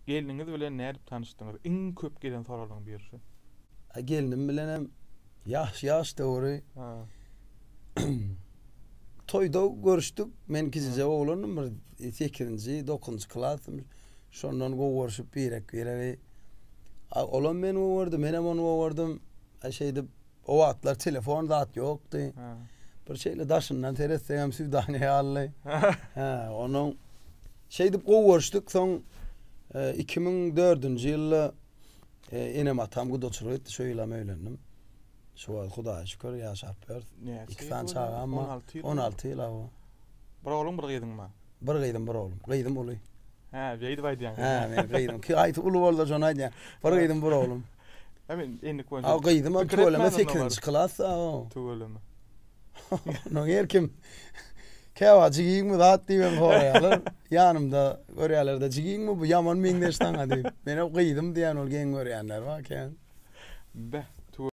Gelniňiz bilen nädip tanyşdyňyz? Iň köp gelen soraglaryň biri şu. A gelnim bilenem ýaş ýaş döwri toýda görüşdik. Men kiçijek oglandym bir sekizinji, dokuzynjy klasdym. Şondan gowy görüşip birek biregi. A olam meni gowy gördi, menem ony gowy gördüm. A şeýdip o wagtlar telefon zat ýokdy. Bir şeýle daşyndan seretseňem swidaniýa ýalydy. Hä, onuň şeýdip gowy görüşdik. Soň 2004-nji ýylda enem-atam gudaçylyk etdi. Şo ýylam öýlendim. Şu wagt Hudaýa şükür ýaşap ýörüs. Iki sany çagam bar. 16 ýyl hawa. Bir ogluň, bir gyzyň bar. Bir gyzym, bir oglum. Gyzym uly. Hä, beýdip aýdýaň. Hä, men gyzym. Ki haýsy uly bolsa şony aýdýan. Bir gyzym, bir oglum. Hä, men endik boýunça. A gyzym hem tüweleme 8-nji klasda. Tüweleme. Onuň her kim käwagt jigiňmi zat diýip hem soraýarlar. Ýanymda görýärler-de, jigiňmi bu ýaman meňzeş saňa diýip. Men hem gyzym diýýän ol geň görýänler bar kän. Beh.